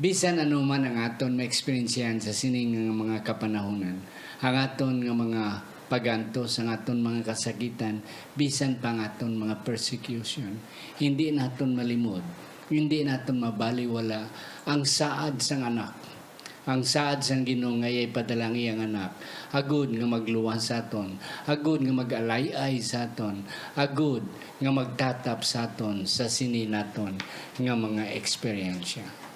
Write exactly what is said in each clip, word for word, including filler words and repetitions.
Bisan ano man ang aton maeksperiensyahan sa sini nga mga kapanahunan, ang aton nga mga pagantos, ang aton mga kasakitan, bisan pa ang aton mga persecution, hindi naton malimod, hindi naton mabaliwala ang saad sang Anak. Ang saad sang Ginoo nga iya ipadala ang iyang Anak, agud nga magluwas sa aton, agud nga mag-alay-ay sa aton, agud nga magtatap sa aton sa sini naton nga mga eksperyensya.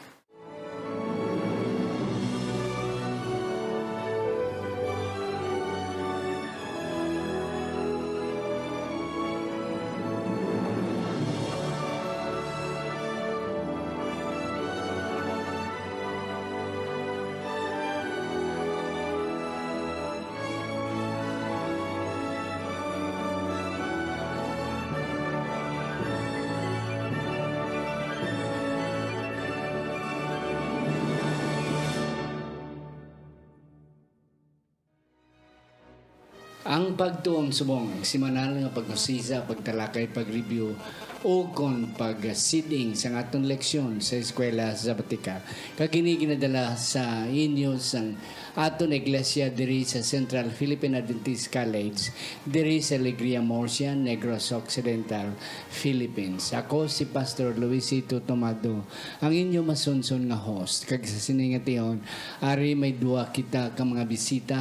Ang pagtuon subong, ang semanal nga paghusisa, pagtalakay, pag-review, o kon pag-seeding sang aton leksyon sa Eskwela Sabatika. Kag kini ginadala sa inyo sang aton iglesia diri sa Central Philippine Adventist College, diri sa Alegria Murcia, Negros Occidental, Philippines. Ako si Pastor Luisito Tomado, ang inyo masunson nga host. Kag sa sini nga tion, ari may duha kita ka mga bisita.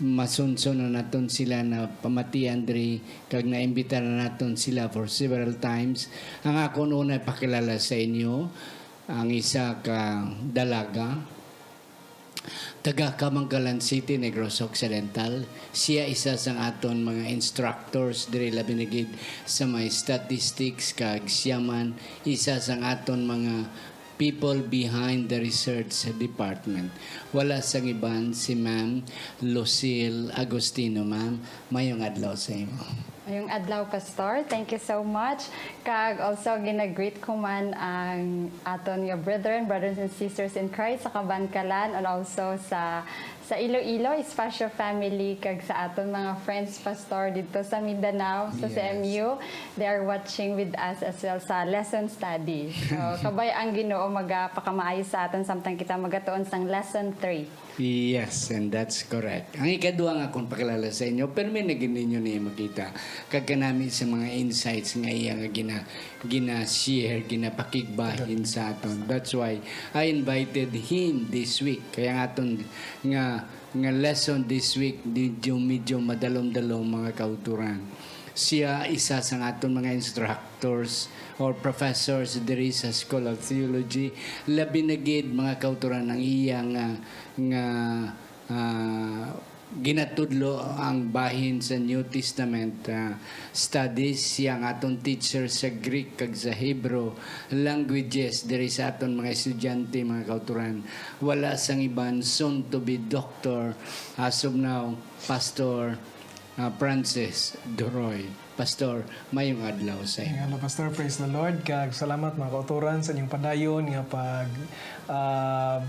Masunson na naton sila na pamatian diri, kag naimbita na naton sila for several times. Ang akon una ipakilala sa inyo, ang isa ka dalaga, taga Kamangalan City, Negros Occidental. Siya isa sang aton mga instructors diri, labi na gid sa may statistics, kag siya man isa sang aton mga people behind the research department. Wala sang iban, si Ma'am Lucille Agustino. Ma'am, mayong adlaw sa imo. Mayong adlaw, Pastor. Thank you so much. Kag also, ginagreet ko man ang aton nga brethren, brothers and sisters in Christ sa Kabankalan, and also sa, sa Iloilo, Espacio family, kag sa aton mga friends, Pastor, dito sa Mindanao, sa Yes. C M U. They are watching with us as well sa lesson study. So, kabay ang Ginoo magapakamaayo sa aton samtang kita magatuon sang lesson three. Yes, and that's correct. Ang ikaduha nga akong pakilala sa inyo, pero may naging ninyo niya makita. Kag kanami sa mga insights nga iya nga gina, gina-share, ginapakigbahin sa aton. That's why I invited him this week. Kaya nga aton nga, nga lesson this week, medyo, medyo madalom-dalom, mga kauturan. Siya isa sa aton mga instructors or professors diri sa School of Theology. Labi na gid, mga kauturan, ang iya nga, nga, ah, ginatudlo ang bahin sa New Testament, ah, studies. Siya ang aton teacher sa Greek kag sa Hebrew languages diri sa aton mga estudyante, mga kauturan. Wala sang iban, soon to be doctor as of now, Pastor, ah, Francis Doroy. Pastor, mayong adlaw sa inyo. Hello, Pastor. Praise the Lord. Kag salamat, mga kauturan, sa inyong padayon nga pag, ah,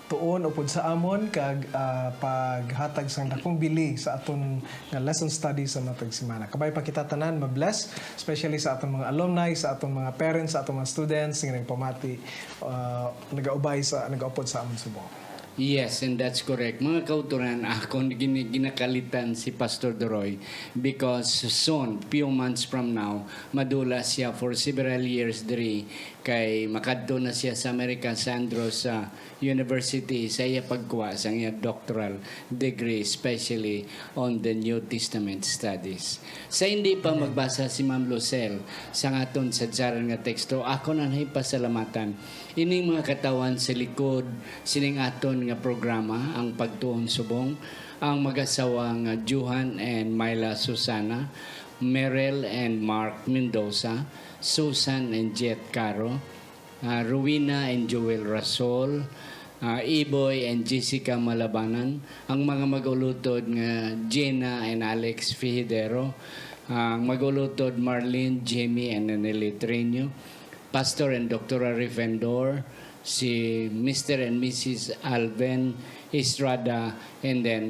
tuon upod sa amon kag, ah, paghatag sang dakong bili sa aton nga lesson study sa matag semana. Kabay pa kita tanan ma-bless, especially sa aton mga alumni, sa aton mga parents, sa aton mga students nga nagpamati, ah, nagaubay sa, nagaupod sa amon subong. Yes, and that's correct. Mga kauturan, akon gini-, ginakalitan si Pastor Doroy because soon, few months from now, madula siya for several years diri kay makadto na siya sa America, sa Andros, sa university, sa iya pagkuha sa iya doctoral degree, especially on the New Testament studies. Sa hindi pa magbasa si Ma'am Lucille sa aton sadsaran nga teksto, ako na pasalamatan ining mga katawhan sa likod sining aton nga programa, ang Pagtuon Subong, ang mag-asawa nga Johan and Myla Susana, Merel and Mark Mendoza, Susan and Jet Caro, ah, Rowena and Joel Rasol, ah, Iboy and Jessica Malabanan, ang mga mag-ulutod nga Jenna and Alex Fijidero, ah, ang mag-ulutod Marlene, Jamie, and Anele Treño, Pastor and Doctor Arifendor, si Mister and Missus Alvin Estrada, and then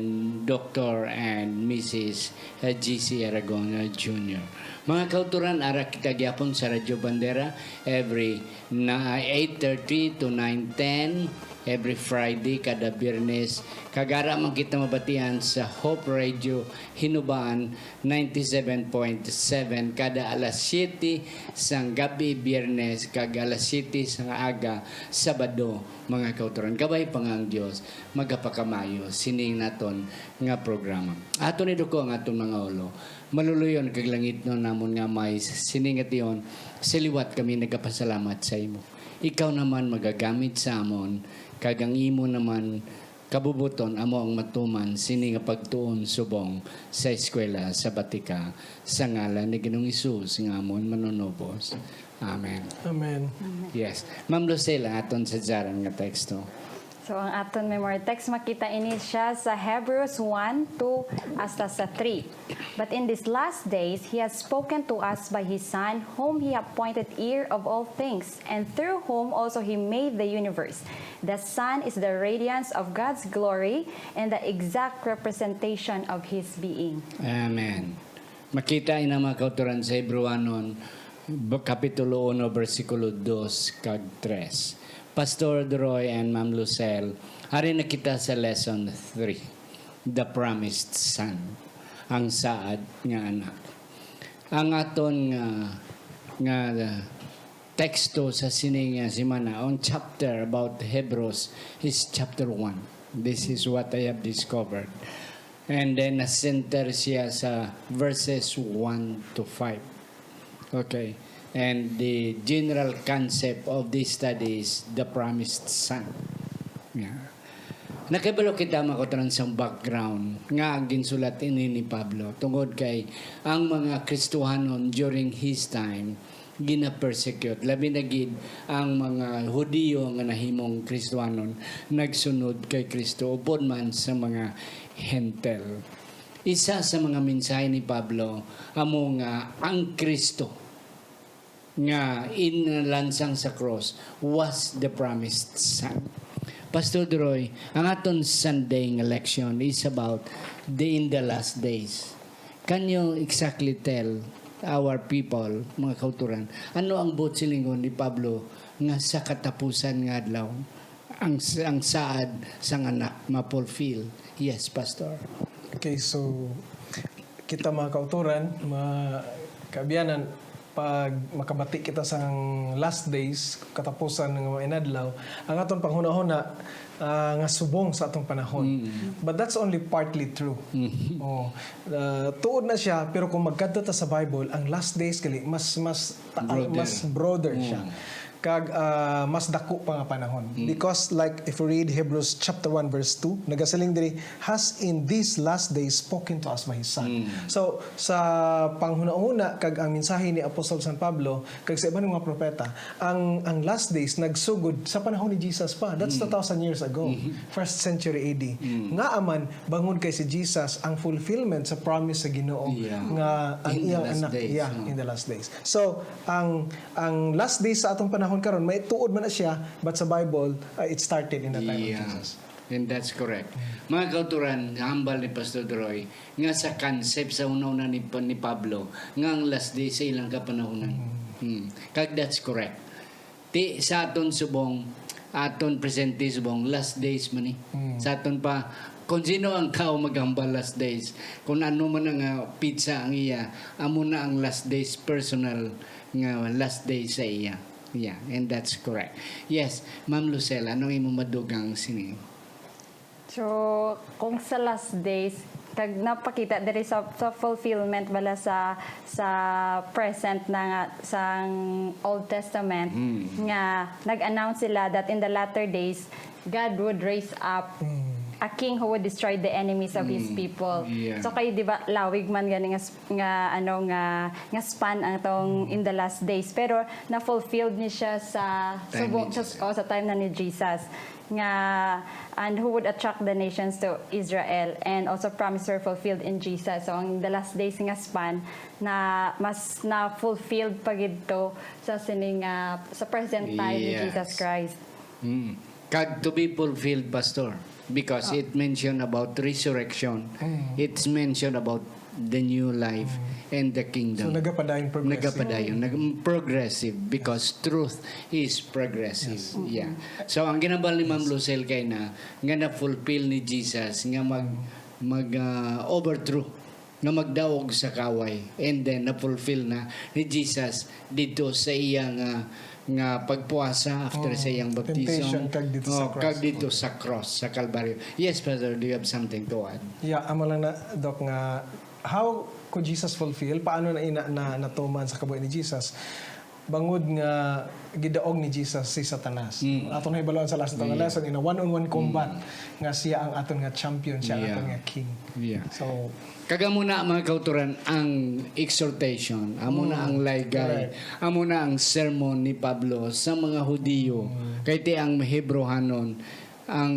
Doctor and Missus G C Aragon, uh, Junior. Mga kauturan, ara kita gyapon sa Radyo Bandera every na eight thirty to nine ten, every Friday, kada Biyernes. Kag ara man kita mabatian sa Hope Radio Hinubaan ninety-seven point seven kada alas siyete sang gabi Biyernes kag alas siyete sang aga Sabado, mga kauturan. Kabay pa nga ang Dios magapakamayo sining naton nga programa. Aton iduko ang aton mga ulo. Maluluyon kag langitnon namon nga Amay, sining nga tion, sa liwat kami nagapasalamat sa imo. Ikaw naman magagamit sa amon, kag ang imo naman kabubuton amo ang matuman sini nga pagtuon subong sa eskwela sa batika, sa ngalan ni Ginoong Hesus nga amon Manunubos. Amen. Amen. Yes. Ma'am Lucille, ang aton sadyaran nga teksto. So, ang aton memory text, makita ini siya sa Hebrews one, two, hasta sa three. But in these last days, he has spoken to us by his Son, whom he appointed heir of all things, and through whom also he made the universe. The Son is the radiance of God's glory and the exact representation of his being. Amen. Makita ina, mga kauturan, sa Hebrewanon, b- Kapitulo uno, bersikulo dos kag tres. Pastor Droy and Ma'am Lucille, ari na kita sa lesson three, the promised son, ang saad nga anak. Ang aton nga, nga teksto sa sini nga semana, ang chapter about Hebrews is chapter one. This is what I have discovered. And then, na-center siya sa verses one to five. Okay. And the general concept of this study is the promised son. Yeah. Nakabalo kita, mga kauturan, sa background nga ginsulat ini ni Pablo, tungod kay ang mga Kristohanon during his time gina-persecute, labi na gid ang mga Hudiyo nga nahimong Kristohanon nagsunod kay Kristo, upod man sa mga Hentil. Isa sa mga mensahe ni Pablo amo nga ang Kristo nga inlansang sa cross was the promised son. Pastor Droy, ang aton Sunday nga leksyon is about the in the last days. Can you exactly tell our people, mga kauturan, ano ang buot silingon ni Pablo nga sa katapusan nga adlaw ang ang saad sang anak ma-fulfill? Yes, Pastor. Okay, so kita, mga kauturan, mga kaabyanan, pag makabati kita sang last days, katapusan nga mga inadlaw, ang aton panghunahuna, ah, nga subong sa atong panahon. But that's only partly true. Oh, ah, tuod na siya, pero kung magkadto ta sa Bible, ang last days gali mas mas taas, Broader. Mas broader siya. Kag, ah, mas dako pa nga panahon. Because, like, if we read Hebrews chapter one verse two, nagasiling diri, "Has in these last days spoken to us by His Son." So, sa panghunahuna kag ang mensahe ni Apostol San Pablo kag sa iban nga mga propeta, ang ang last days nagsugod sa panahon ni Jesus pa. That's two thousand years ago, first century A D. Ngaa man, bangod kay si Jesus ang fulfillment sa promise sa Ginoo, Yeah. nga ang In the iyang last anak, days, yeah, no? In the last days. So, ang ang last days sa atong panahon karon, may tuod man na siya, but sa Bible, uh, it started in the time of Yeah. Jesus. And that's correct. Mga kauturan, hambal ni Pastor Droy nga sa concept sa una-una ni, ni Pablo nga ang last day sa ilang kapanahunan. Hmm. Kag that's correct. Ti sa aton subong, aton presente subong, last days man ni. Sa aton pa, kung sino ang tao maghambal last days, kung ano man ang, ah, pizza ang iya, amo na ang last days personal nga last days sa iya. Yeah, and that's correct. Yes, Ma'am Lucelle, anong imong madugang sini? So, kung sa last days, kag napakita diri sa, sa fulfillment bala sa sa present na nga sang Old Testament nga nag-announce sila that in the latter days God would raise up a king who would destroy the enemies of his people. Yeah. So kay di ba lawig man gani nga s- nga ano nga nga span ang tong in the last days, pero na-fulfilled ni siya sa Time subong ni sa, Jesus. Oh, sa time na ni Jesus nga and who would attract the nations to Israel, and also promises were fulfilled in Jesus. So ang the last days nga span na mas na fulfilled pa gid to sa sini nga sa present time ni Yes. Jesus Christ. Mm. Kag to be fulfilled, Pastor, because it mentioned about resurrection, it's mentioned about the new life and the kingdom. So, nagapadayon, progressive. Nagapadayon, nag- progressive, because truth is progressive. Yeah. So, ang ginambal ni Ma'am Lucille kay na nga na-fulfill ni Jesus nga mag mag ah, overthrow, nga magdaog sa kaway, and then na-fulfill na ni Jesus dito sa iya nga nga pagpuasa after sa iyang baptism. Temptation, kag dito sa Oh, cross. Kag dito sa cross sa Calvario. Yes, Brother, do you have something to add? Yeah, amo lang na, Doc, nga how could Jesus fulfill? Paano na ina na natuman sa kabuhi ni Jesus? Bangod nga gidaog ni Jesus si Satanas. Ato na hibaluan sa last atong lesson, in a one-on-one combat, nga siya ang aton nga champion, siya ang aton nga king. Yeah. So, Kag amo na, mga kauturan, ang exhortation, amo na ang laygay, Correct. Amo na ang sermon ni Pablo sa mga Hudiyo. Kay ti ang Hebrehanon, ang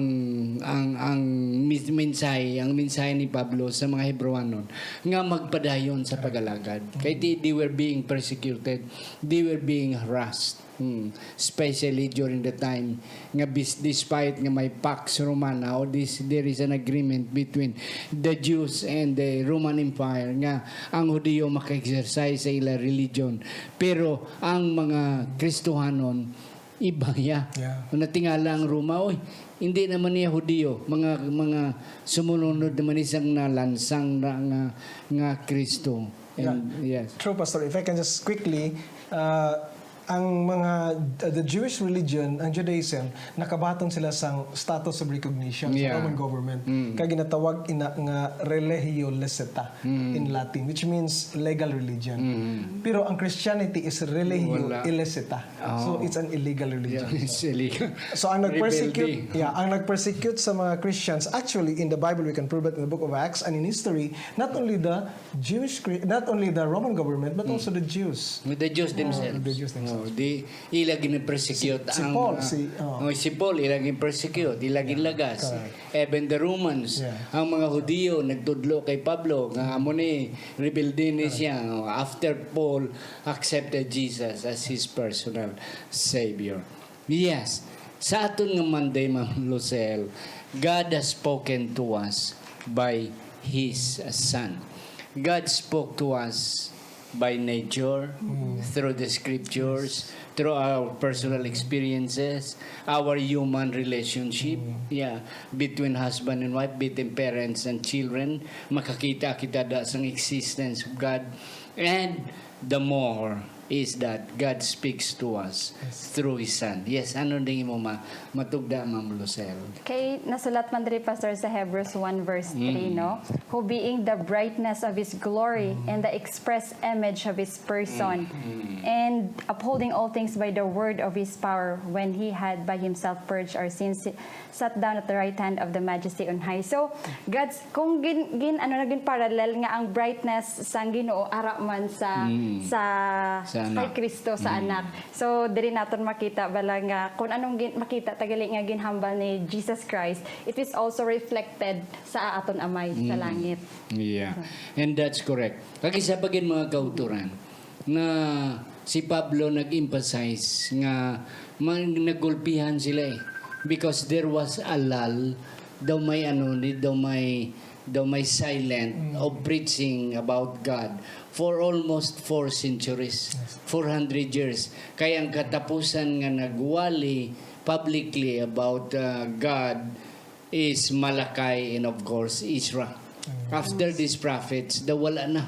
ang ang mis- mensahe, ang mensahe ni Pablo sa mga Hebrehanon nga magpadayon sa pag-alagad. Kay ti they were being persecuted, they were being harassed. Hmm. Especially during the time nga bis- despite nga may Pax Romana, or this, there is an agreement between the Jews and the Roman Empire nga ang Hudiyo maka-exercise sa ila religion, pero ang mga Kristohanon iba ya. Yeah. Natingala ang Roma, oy, hindi naman niya Hudiyo, mga mga sumulunod naman isang nalansang na nga nga Kristo. And, yes. True, Pastor. If I can just quickly, uh, ang mga, uh, the Jewish religion, ang Judaism, nakabaton sila sang status of recognition sa Yeah. Roman government. Mm. Kaya ginatawag ina nga religio licita Mm. in Latin, which means legal religion. Mm. Pero ang Christianity is religio Wala. illicita. So, Oh. it's an illegal religion. Yeah, it's illegal. So, ang nag-persecute, Rebelde. Yeah, ang nag-persecute sa mga Christians, actually, in the Bible, we can prove it in the book of Acts and in history, not only the Jewish, Chri- not only the Roman government, but also the Jews. With the Jews themselves. The Jews themselves. Oh, di, ila gin-persecute Si- si ang Paul, mga, si, oh. oh, si Paul, ila gin-persecute, ila ginlagas. Correct. Even the Romans, Yeah. ang mga Hudiyo nagtudlo kay Pablo nga amo ni, rebelde ni siya. Oh, after Paul accepted Jesus as his personal Savior. Yes, sa aton nga Monday, Ma'am Lucille, God has spoken to us by His Son. God spoke to us by nature, through the scriptures, through our personal experiences, our human relationship, yeah, between husband and wife, between parents and children. Makakita kita da sang existence of God. And the more is that God speaks to us through His Son. Yes, ano din mo ma matugda, Ma'am Lucille? Kay nasulat man diri, Pastor, sa Hebrews one verse three, no? "Who being the brightness of His glory and the express image of His person, and upholding all things by the word of His power, when He had by Himself purged our sins, sat down at the right hand of the Majesty on high." So, God's, kung gin, gin ano na, gin parallel nga ang brightness sang Ginoo ara man sa sa, Sa kay Anak. Kristo sa Anak. So, diri naton makita bala nga kung anong gin, makita ta gali nga ginhambal ni Jesus Christ, it is also reflected sa aton Amay sa langit. Yeah. And that's correct. Kag isa pa gid, mga kauturan, na si Pablo nag-emphasize nga man, nagulpihan sila eh. Because there was a lull, daw may ano, ni daw may daw may silent of preaching about God for almost four centuries, four hundred years. Kay ang katapusan nga nagwali publicly about, uh, God is Malachi and, of course, Ezra. After these prophets, daw wala na.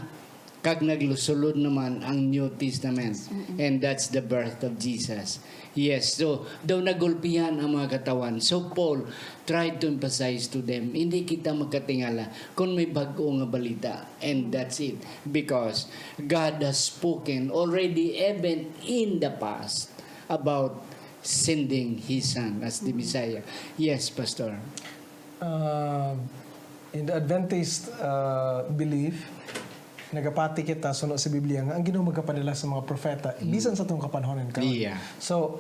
Kag naglusulod naman ang New Testament. And that's the birth of Jesus. Yes, so daw nagulpihan ang mga katawan. So Paul tried to emphasize to them, hindi kita magkatingala kung may bag-o nga balita. And that's it. Because God has spoken already, even in the past, about sending His Son as the Messiah. Yes, Pastor. Uh, in the Adventist, uh, belief, nagapati kita suno sa Biblia nga ang Ginoo magapadala sa mga propeta bisan sa atong kapanahon karon. Yeah. So,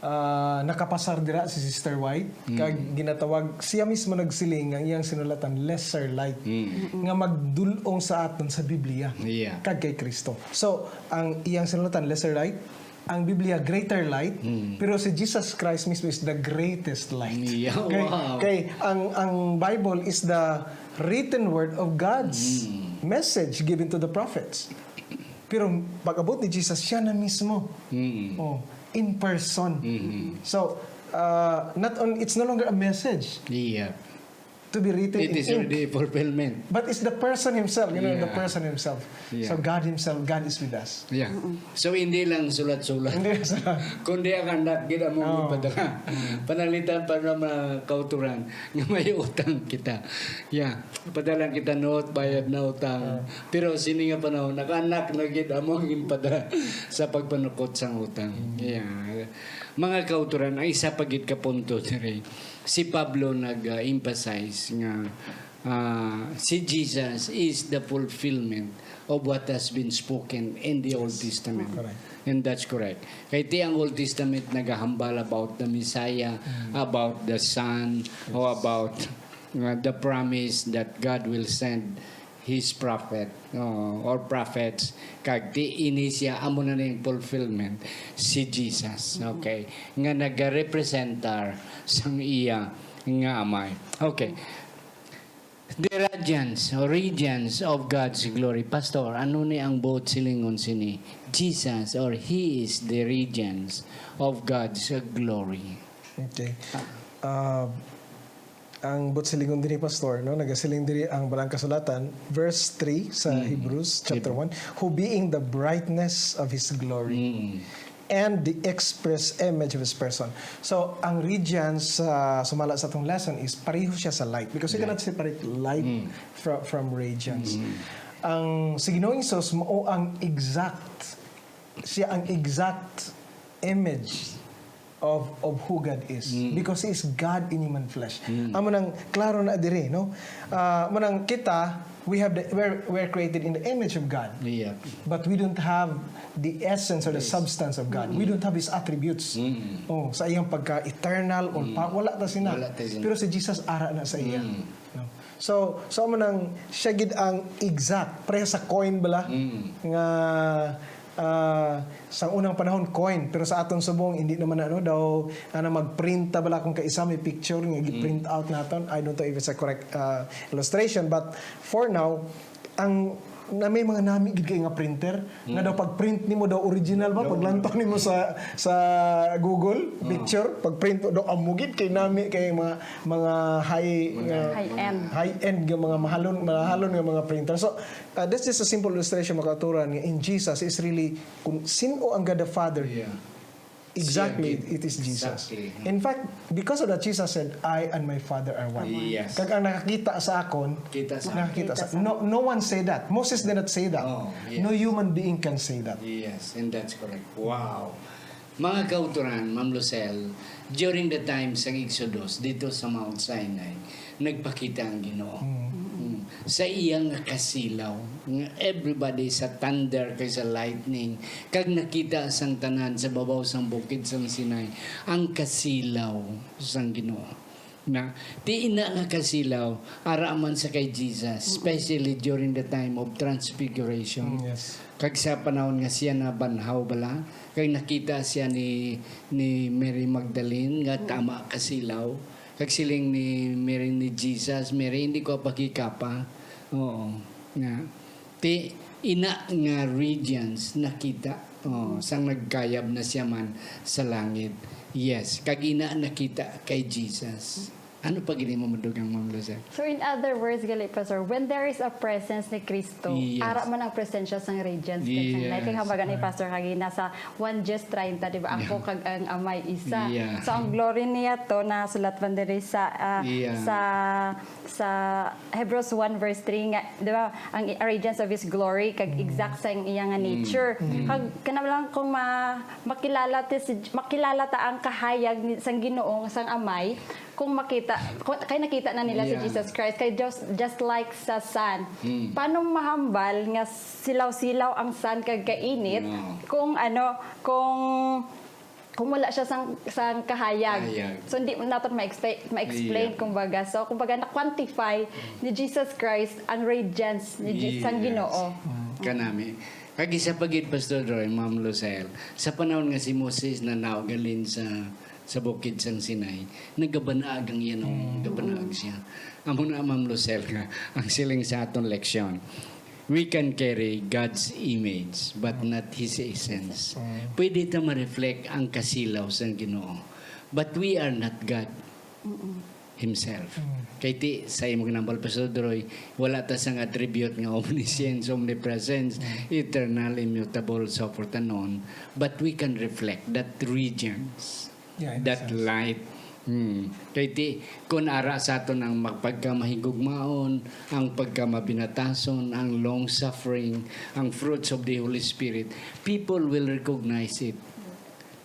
uh, nakapasar dira si Sister White, kag ginatawag, siya mismo nagsiling nga iyang sinulatan lesser light, nga magdul-ong sa aton sa Biblia Yeah. kag kay Kristo. So, ang iyang sinulatan lesser light, ang Biblia greater light, Mm. pero si Jesus Christ mismo is the greatest light. Yeah, Okay? wow. Kay ang, ang Bible is the written word of God's Mm. message given to the prophets. Pero pag-abot ni Jesus, siya na mismo. Mm. Oh, in person. Mm. So, uh, not on, it's no longer a message Yeah. to be written It in is ink. already a fulfillment. But it's the person himself, you know, the Yeah. person himself. Yeah. So God himself, God is with us. Yeah. So, hindi lang sulat-sulat. Hindi lang sulat. Kundi ang anak, gid amo Oh. ipadala. Pananglitan pa nga mga kauturan nga may utang kita. Yeah. Padala kita note, bayad na utang. Oh. Pero sini nga panahon, nakaanak na gid amo ang ginpadala sa pagpanukot sang utang. Mm. Yeah. Mga kauturan, ang isa pa gid ka punto diri, si Pablo nag-emphasize nga, ah, si Jesus is the fulfillment of what has been spoken in the Old Yes. Testament. Correct. And that's correct. Kay ti ang Old Testament nagahambal about the Messiah, Mm. about the Son, o Yes. about, uh, the promise that God will send His prophet, uh, or prophets, kag ti ini siya, amo na ning fulfillment, si Jesus, Mm-hmm. okay, nga nagarepresentar sang iya nga Amay. Okay. The radiance or radiance of God's glory. Pastor, ano ni ang buot silingon sini? Jesus, or He is the radiance of God's glory. Okay. Ah, ang buot silingon diri, Pastor, no? Nagasiling diri ang Balang Kasulatan, verse three sa Mm. Hebrews chapter Heb- one, "Who being the brightness of His glory." Mm. and the express image of His person. So, ang radiance, ah, sumala sa atong lesson is pareho siya sa light because you Light. cannot separate light Mm. fro-, from radiance. Mm. Ang si Ginoong Jesus mao ang exact, siya ang exact image of, of who God is Mm. because He is God in human flesh. Mm. Amo nang klaro na diri, no? Ah, amo nang kita, we have the, we're, we're created in the image of God. Yeah. But we don't have the essence or the Yes. substance of God. We Mm. don't have His attributes. Mm. Oh, sa iyang pagka-eternal or Mm. pa, wala ta sina. Wala ta sina. Pero si Jesus ara na sa iya. Mm. No? So, so amo nang siya gid ang exact, pareha sa coin bala Mm. nga, ah, sa unang panahon coin, pero sa aton subong hindi naman, ano daw, ana, magprint ta bala kung kaisa may picture nga gi-print Mm. out naton. I don't know if it's a correct, ah, illustration, but for now, ang na may mga nami gid kay nga printer nga Mm. daw pag-print nimo daw original ba, Oo. paglantaw nimo sa, sa Google Oo. picture, pag-print mo daw amo gid kay nami kay mga, mga high Mga nga High end. high end nga mga mahalon, mahalon nga mga printer. So, uh, that's just a simple illustration, mga kauturan, nga in Jesus is really kung sin-o ang God the Father. Yeah. Exactly, Siya gid. it is Jesus. Exactly. In fact, because of that, Jesus said, "I and my Father are one." Yes. Kag ang nakakita sa akon, Kita sa nakakita Kita sa sa no, no one say that. Moses did not say that. Oh, yes. No human being can say that. Yes, and that's correct. Wow. Mga kauturan, Ma'am Lucille, during the time sa Exodus, dito sa Mount Sinai, nagpakita ang Ginoo. Mm. Mm. Sa iya nga kasilaw, nga everybody sa thunder kay sa lightning, kag nakita sang tanan sa babaw sang bukid sang Sinai ang kasilaw sang Ginoo. Na, ti ina nga kasilaw, ara man sa kay Jesus, Mm. especially during the time of transfiguration. Mm, yes. Kag sa panahon nga siya nabanhaw bala, kag nakita siya ni, ni Mary Magdalene nga Mm. tama kasilaw, kag siling ni Mary ni Jesus, "Mary, hindi ko pakikapa." Oo, nga. Ti, ina nga radiance nakita. Oh, sang nagkayab na siya man sa langit. Yes, kag ina nakita kay Jesus. Ano pa gid imo madugang, Ma'am Luzelle? So, in other words, gali, Pastor, when there is a presence ni Kristo, Yes. ara man ang presensya sang radiance kag sang light. Kay Yes. hambagan ni Pastor kagina sa Juan diez treinta, di ba? Ako Yeah. kag ang Amay isa. Yeah. So, ang glory niya to, nasulat man diri sa, ah, Yeah. sa, sa Hebrews one verse three nga, di ba? Ang radiance of His glory, kag Mm. exact sa iya nga Mm. nature. Mm. Kag kana lang kung ma-, makilala ti si, makilala ta ang kahayag ni, sang Ginoo, sang Amay, kung makita, kung, kay nakita na nila si Yeah. Jesus Christ, kay just, just like sa sun. Mm. Paano mahambal nga silaw-silaw ang sun kag kainit No. kung ano, kung, kung wala siya sang, sang kahayag? Kahayag. So, hindi naton ma-explain, ma-explain, Yeah. kumbaga. So, kumbaga, na-quantify ni Jesus Christ ang radiance ni Je-, sang Yes. Ginoo. Mm. Kanami. Kag isa pa gid, Pastor Roy, Ma'am Lucille, sa panahon nga si Moses nanawgalin sa, sa bukid sang Sinai, nagabanaag ang iya nung Mm. gabanaag siya. Amo na, Ma'am Lucille, nga ang siling sa aton leksyon, we can carry God's image, but Mm. not His essence. Mm. Pwede ta ma-reflect ang kasilaw sang Ginoo, but we are not God Mm-mm. Himself. Mm. Kay ti, sa imong ginambal, Pastor Roy, wala ta sang attribute nga omniscience, omnipresence, Mm. eternal, immutable, so forth and on. But we can reflect that radiance, Yeah, in a that sense. light. Mm. Kay ti, kung ara sa aton ang mag-, pagkamahigugmaon, ang pagkamabinatason, ang long-suffering, ang fruits of the Holy Spirit, people will recognize it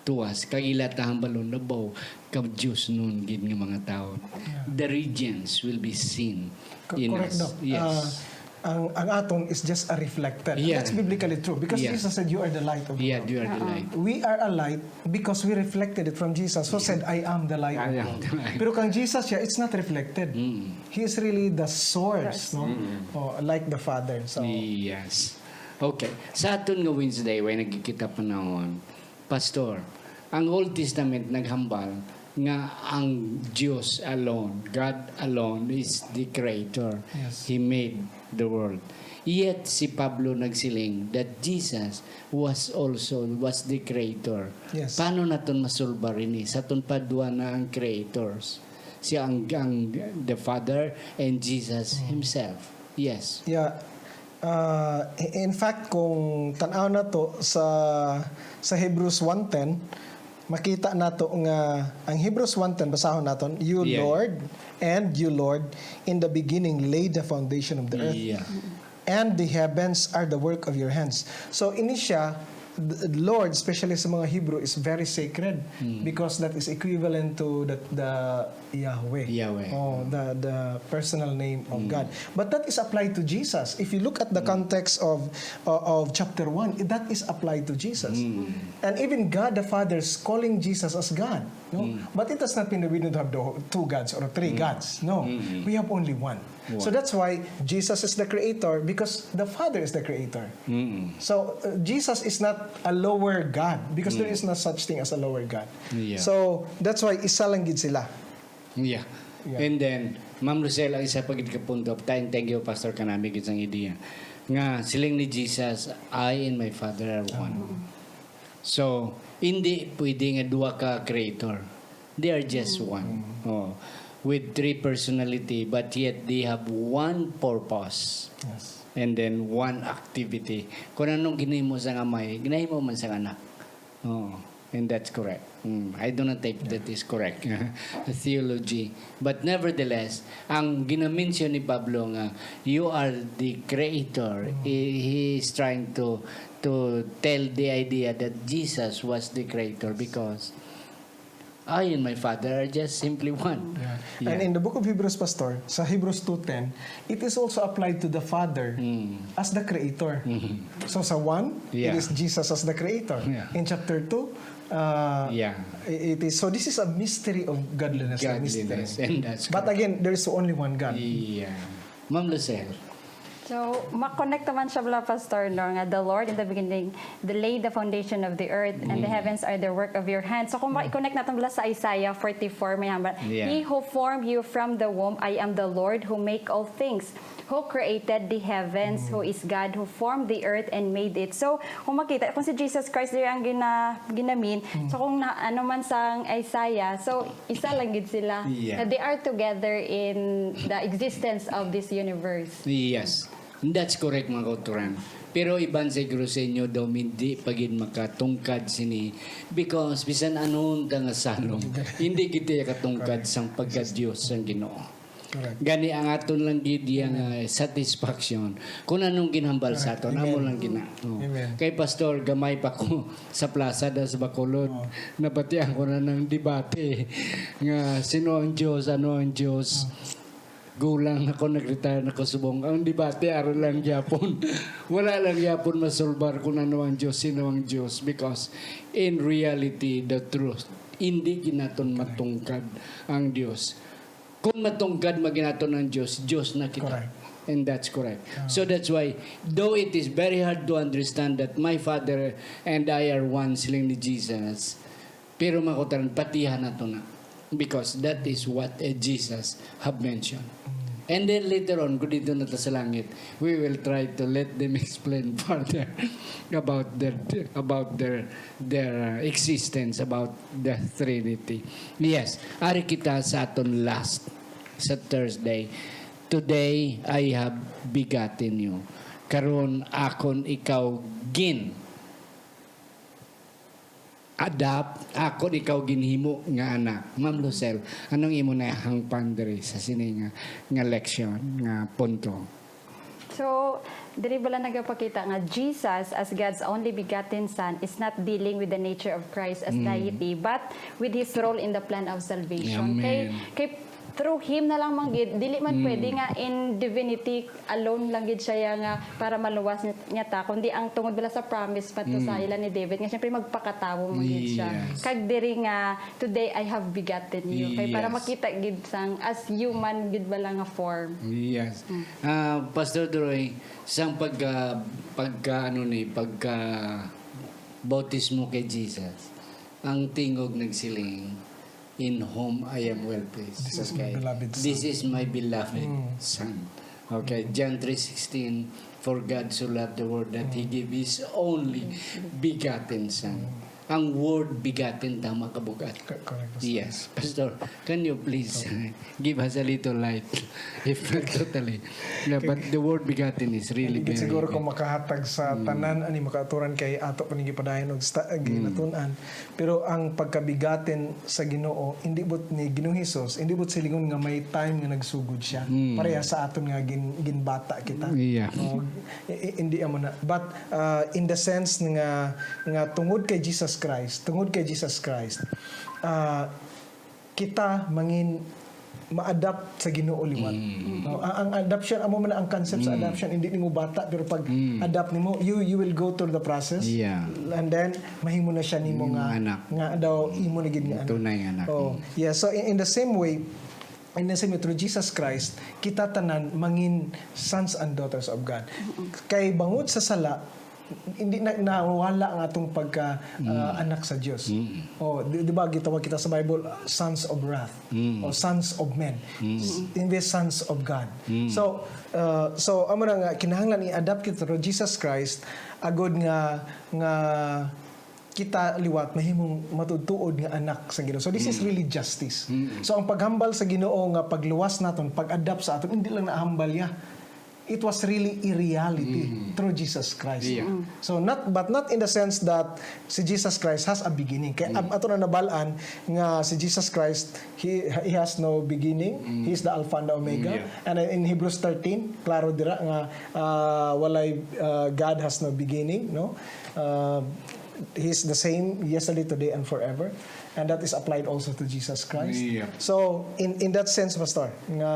to us. Kag ila ta hambalon, "Nabaw, ka-Dios nun gid nga mga tawo." Yeah. The radiance will be seen Co-, in correct, us. Doc. Yes. Ah, ang, ang aton is just a reflected. And Yeah. that's biblically true because Yeah. Jesus said, "You are the light of the Yeah, world." you are the Uh-uh. light. We are a light because we reflected it from Jesus who Yeah. said, "I am the light of I the am world." the light. Pero kang Jesus siya, it's not reflected. Mm. He is really the source, Yes. no? Mm. Oh, like the Father. So, Yes. Okay. Sa aton nga Wednesday, way nagkikita panahon, Pastor, ang Old Testament naghambal nga ang Dios alone, God alone is the creator. Yes. He made the world. Yet si Pablo nagsiling that Jesus was also, was the creator. Yes. Paano naton masulbar ini? Sa aton pa, duha na ang creators. Siya ang, ang the Father and Jesus Mm. himself. Yes. Yeah. Uh, i-, in fact, kung tan-aw nato sa, sa Hebrews one ten, makita nato nga ang Hebrews one ten, basahon naton, "You, Yeah. Lord, and you, Lord, in the beginning laid the foundation of the earth, Yeah. and the heavens are the work of your hands." So, ini siya, the Lord, especially sa mga Hebrew, is very sacred Mm. because that is equivalent to the, the Yahweh. Yahweh. Oh, the, the personal name of Mm. God. But that is applied to Jesus. If you look at the Mm. context of, uh, of chapter one, that is applied to Jesus. Mm. And even God the Father is calling Jesus as God, no? Mm. But it does not mean that we don't have the two gods or three Mm. gods. No. Mm. We have only one. One. So that's why Jesus is the creator, because the Father is the creator. Mm. So, uh, Jesus is not a lower God because there Mm. is no such thing as a lower God. Yeah. So, that's why isa lang gid sila. Yeah. Yeah. And then, Ma'am Lucille, ang isa pa gid ka punto, thank, thank you, Pastor, kanami gid sang idea. Nga, siling ni Jesus, "I and my Father are one." Ah. So, hindi pwede nga duha ka creator. They are just Mm. one. Mm. Oh. With three personality, but yet they have one purpose. Yes. And then one activity. Kung anong ginahimo sang Amay, ginahimo man sang Anak. Oh. And that's correct. Mm. I do not think that is correct. Theology. But nevertheless, ang ginamention ni Pablo nga, "You are the creator." Mm. He, he is trying to, to tell the idea that Jesus was the creator because I and my Father are just simply one. Yeah. Yeah. And in the book of Hebrews, Pastor, sa Hebrews two ten, it is also applied to the Father Mm. as the creator. Mm-hmm. So sa one, Yeah. it is Jesus as the creator. Yeah. In chapter two, uh, Yeah. i-, it is, so this is a mystery of godliness, a mystery. Godliness, and that's But correct. Again, there is only one God. Yeah. Ma'am Lucille. So, ma-connect naman siya bala, Pastor, no, nga the Lord in the beginning, the laid the foundation of the earth, and the Mm. heavens are the work of your hands. So, kung Mm. ma-connect natin bala sa Isaiah forty-four, may hambal, Yeah. "He who formed you from the womb, I am the Lord who make all things, who created the heavens, Mm. who is God, who formed the earth and made it." So, kung makita, kung si Jesus Christ diri ang gina-, ginamin, Mm. so kung na, ano man sang Isaiah, so, isa lang gid sila. Yeah. Na they are together in the existence of this universe. Yes. That's correct, mga kauturan. Pero iban siguro sa inyo daw, hindi pa gid makatungkad sini. Because bisan anong nga salong, hindi kita katungkad Correct. sang pagka-Diyos sang Ginoo. Correct. Gani ang aton lang gid yang, Amen. ah, satisfaction kung anong ginhambal sa Correct. aton, amo Amen. lang gina. Oh. Amen. Kay Pastor, gamay pa ko sa plaza da sa Bacolod, Oh. nabatian ko na ng debate nga sino ang Diyos, ano ang Diyos. Oh. Gulang na ko, nag-retire na ko subong. Ang debate, aron lang gyapon. Wala lang gyapon masulbar kung ano ang Diyos, sino ang Diyos. Because in reality, the truth, hindi ginaton Correct. matungkad ang Diyos. Kung matungkad maginaton ang Diyos, Diyos na kita. Correct. And that's correct. So that's why, though it is very hard to understand that my Father and I are one, siling ni Jesus, pero makutaran, patihan nato na. Because that is what, eh, Jesus have mentioned. And then later on, kung dito na ta sa langit, we will try to let them explain further about their, about their, their, uh, existence, about the Trinity. Yes, ari kita sa aton last sa Thursday. "Today I have begotten you." Karon akon ikaw gin adapt, akon ikaw ginhimo nga anak. Ma'am Lucel, anong imo na hangpan diri sa sini nga, nga leksyon, nga punto? So, diri bala nagapakita nga Jesus, as God's only begotten Son, is not dealing with the nature of Christ as deity, but with His role in the plan of salvation. Amen. Kay, kay through Him na lang man gid, dili man pwede nga in divinity alone lang gid siya ya nga para maluwas niya, niya ta, kundi ang tungod bala sa promise pa to sa ila ni David, nga siyempre magpakatawo man gid siya. Yes. Kag diri nga, "Today I have begotten you." Kay para Yes. makita gid sang as human gid bala nga form. Yes. Ah, Pastor Droy, sang pagka, pagka, ano ni, pagka bautismo kay Jesus, ang tingog nagsiling, "In whom I am well pleased." This is my beloved Son. This is my beloved Son. Okay, John three sixteen, "For God so loved the world that He gave His only begotten Son." Ang word begotten, tama ka, bugat? Co- Correct, Pastor. Yes. Pastor, can you please give us a little light? If not totally. Yeah, but the word begotten is really Hindi very... siguro kung makahatag sa tanan ani makaturan kay ato pa ning gipadayon og sta- ginatun-an. Pero ang pagkabigatin sa Ginoo, hindi but ni Ginoong Hesus, hindi but silingon nga may time nga nagsugod siya. Pareha sa aton nga gin, ginbata kita. Yeah. No? I- i- hindi amo na. But uh, in the sense nga nga tungod kay Jesus Christ, tungod kay Jesus Christ, uh, kita mangin ma-adapt sa Ginoo liwat. No, ang, ang adoption, amo man ang concept sa adoption, hindi nimo bata pero pag adopt nimo, you you will go through the process. Yeah. And then mahimo na siya nimo Nimo nga anak. Nga daw imo na gid nga anak. Tunay nga anak. Oh, yeah, so in, in the same way, in the same way through Jesus Christ, kita tanan mangin sons and daughters of God. Kay bangod sa sala, hindi na nawala ang atong pagka ah, anak sa Dios. Oh, di, di ba gitawag kita sa Bible uh, sons of wrath o sons of men. S- Hindi sons of God. So uh, so amo na nga kinahanglan i-adapt kita to Jesus Christ agud nga nga kita liwat mahimong matuod-tuod nga anak sa Ginoo. So this is really justice. So ang paghambal sa Ginoo nga pagluwas naton, pag-adapt sa aton, hindi lang nahambal niya. It was really a reality through Jesus Christ. Yeah. So not but not in the sense that si Jesus Christ has a beginning. Kay ab- ato na nabal-an nga si Jesus Christ he he has no beginning. He is the Alpha and the Omega. Yeah. And in Hebrews thirteen, klaro dira nga ah, walay ah, God has no beginning, no? Ah, he's the same yesterday, today, and forever. And that is applied also to Jesus Christ. Yeah. So, in in that sense, Pastor, nga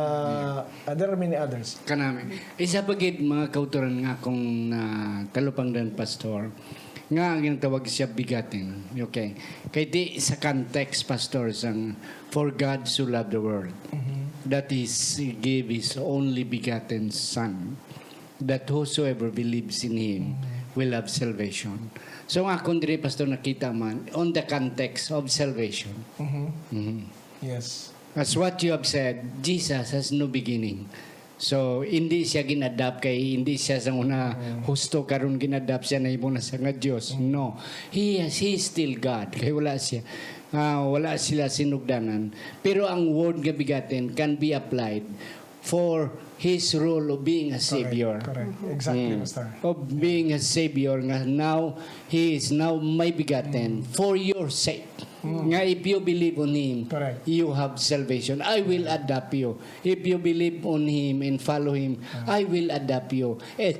ah, there are many others. Kanami. Isa pa gid, mga kautoran, nga akong natalupangdan, Pastor, nga ang ginatawag siya begotten. Okay. Kay di sa context, Pastor, sang "For God so loved the world, that He s- gave His only begotten Son, that whosoever believes in Him will have salvation." So, ang akon diri, Pastor, nakita man on the context of salvation. Mhm. Yes. As what you have said, Jesus has no beginning. So, hindi siya gin-adapt kay hindi siya sa una husto, karon gin-adapt siya, nahimo na siya nga Dios. No. He has, he is still God. Kay wala siya, ah, wala sila sinugdanan. Pero ang word nga begotten can be applied for his role of being a savior. Correct. Exactly, Pastor. Of being a savior, nga now he is now my begotten for your sake. Nga if you believe on him, Correct. you have salvation. I will adopt you. If you believe on him and follow him, I will adopt you and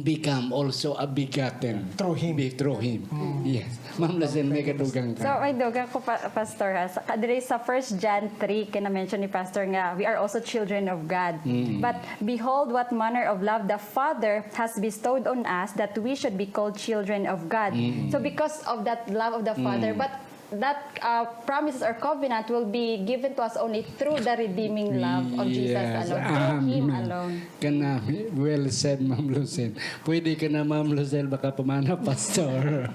become also a begotten. Through him. Be, through him. Yes. Ma'am Lazen, may kadugang ka. So, may dugang ko, pa, Pastor, ha. Sa, diri sa First John three, kina-mention ni Pastor nga, "We are also children of God." But behold, what manner of love the Father has bestowed on us, that we should be called children of God. So, because of that love of the Father, but That, uh, promises or covenant will be given to us only through the redeeming love of Jesus Yes. alone, through Him Amen. alone. Kana, well said, Ma'am Lucille. Pwede ka na, Ma'am Lucille, baka pamana, Pastor.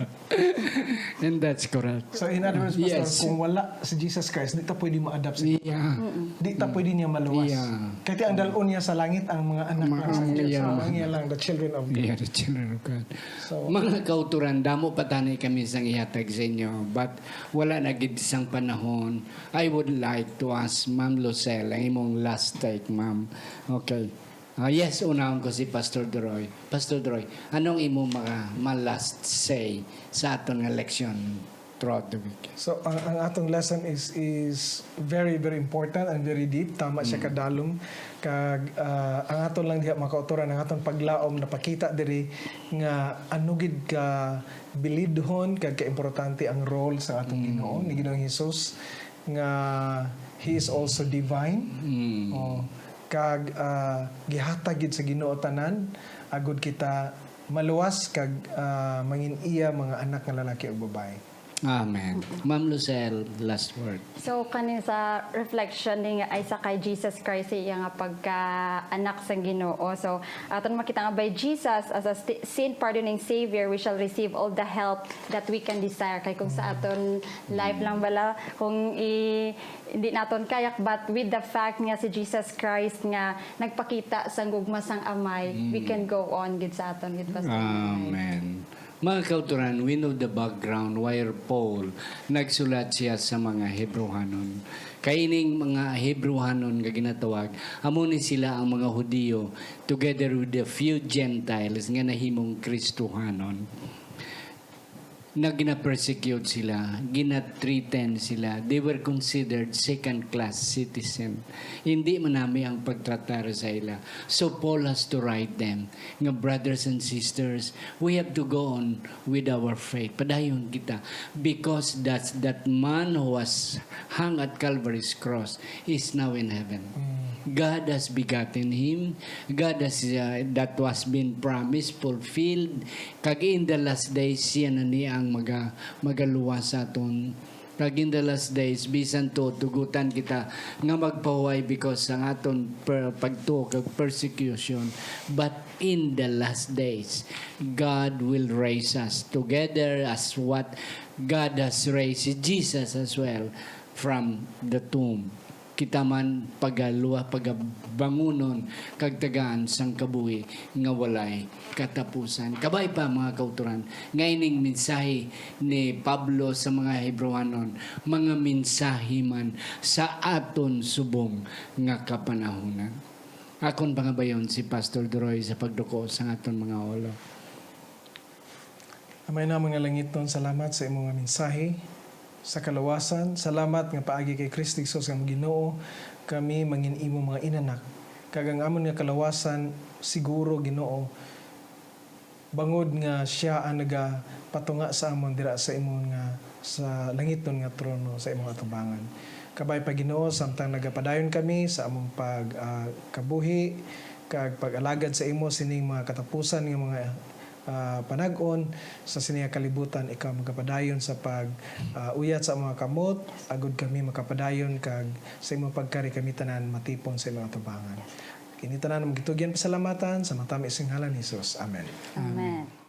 And that's correct. So in other words, Pastor, Yes. kung wala si Jesus Christ, di ta pwede ma-adapt sa Ginoo. Yeah. Di ta pwede niya maluwas. Yeah. Kaya ang dalon niya sa langit ang mga anak Mga lang sa anak, Diyos. yeah. Ang angel lang, the children of God. Yeah, the children of God. So, Mga kauturan, damo pa tani kami sang ihatag sa inyo, but wala na gid sang panahon. I would like to ask Ma'am Lucille ang imong last take, ma'am. Okay. Ah, yes, unahon ko si Pastor Droy. Pastor Droy, anong imo mga ma-last say sa aton nga leksyon throughout the week? So ang, ang atong lesson is is very, very important and very deep. Tama siya kadalom. Kag ah, ang aton lang diha, mga kauturan, ang aton paglaom napakita diri nga ano gid ka bilidhon kag kaimportante ang role sa atong Ginoo, ni Ginoong Jesus, nga He is also divine. Mm. Oh, kag ah, gihatag gid sa Ginoo tanan agud kita maluwas kag ah, mangin iya mga anak nga lalaki ug babayi. Amen. Ma'am Lucille, last word. So, kani sa reflection ni nga ay sa kay Jesus Christ, iya nga pagka-anak sang Ginoo. So, aton makita nga by Jesus as a sti- sin-pardoning Savior, we shall receive all the help that we can desire. Kay kung sa aton life lang bala, kung i- hindi naton kayak, but with the fact nga si Jesus Christ nga nagpakita sang gugma sang Amay, we can go on gid sa aton gid, Pastor. Amen. Mga kauturan, we know the background where Paul nagsulat siya sa mga Hebrehanon. Kay ining mga Hebrehanon nga ginatawag, amo ni sila ang mga Hudiyo together with the few Gentiles nga nahimong Kristohanon. Na gina-persecute sila, gina-threaten sila. They were considered second-class citizen. Hindi man nami ang pagtratar sa ila. So Paul has to write them nga, "Brothers and sisters, we have to go on with our faith. Padayon kita, because that's, that man who was hung at Calvary's cross is now in heaven. God has begotten him. God has, uh, that was been promised, fulfilled. Kag in the last days, siya na ni ang maga-, magaluwas sa aton. Kag in the last days, bisan to, tugutan kita nga magpahuway because sang aton per-, pagtuo kag persecution. But in the last days, God will raise us together as what God has raised Jesus as well from the tomb." Kita man pagaluwa, pagabangunon, kag tagaan sang kabuhi nga walay katapusan. Kabay pa, mga kauturan, nga ining mensahe ni Pablo sa mga Hebrehanon, mga mensahe man sa aton subong nga kapanahunan. Akon pangabayon si Pastor Duroy sa pagduko sang aton mga ulo. Amay namon nga langitnon, salamat sa imo nga mensahe sa kaluwasan. Salamat nga paagi kay Kristo Jesus nga among Ginoo, kami mangin imo mga inanak. Kag ang amon nga kaluwasan, siguro, Ginoo, bangod nga siya ang nagapatunga sa amon dira sa imon nga, sa langitnon nga trono, sa imong atubangan. Kabay pa, Ginoo, samtang nagapadayon kami sa among pag, ah, kabuhi kag pag-alagad sa imo sining mga katapusan nga mga ah, panag-on sa sini nga kalibutan, ikaw magapadayon sa pag, ah, uyat sa mga kamot, agud kami makapadayon kag sa imong pagkari kami tanan matipon sa imong atubangan. Kini tanan among gitugyan pasalamatan sa matami sing ngalan ni Jesus. Amen. Amen.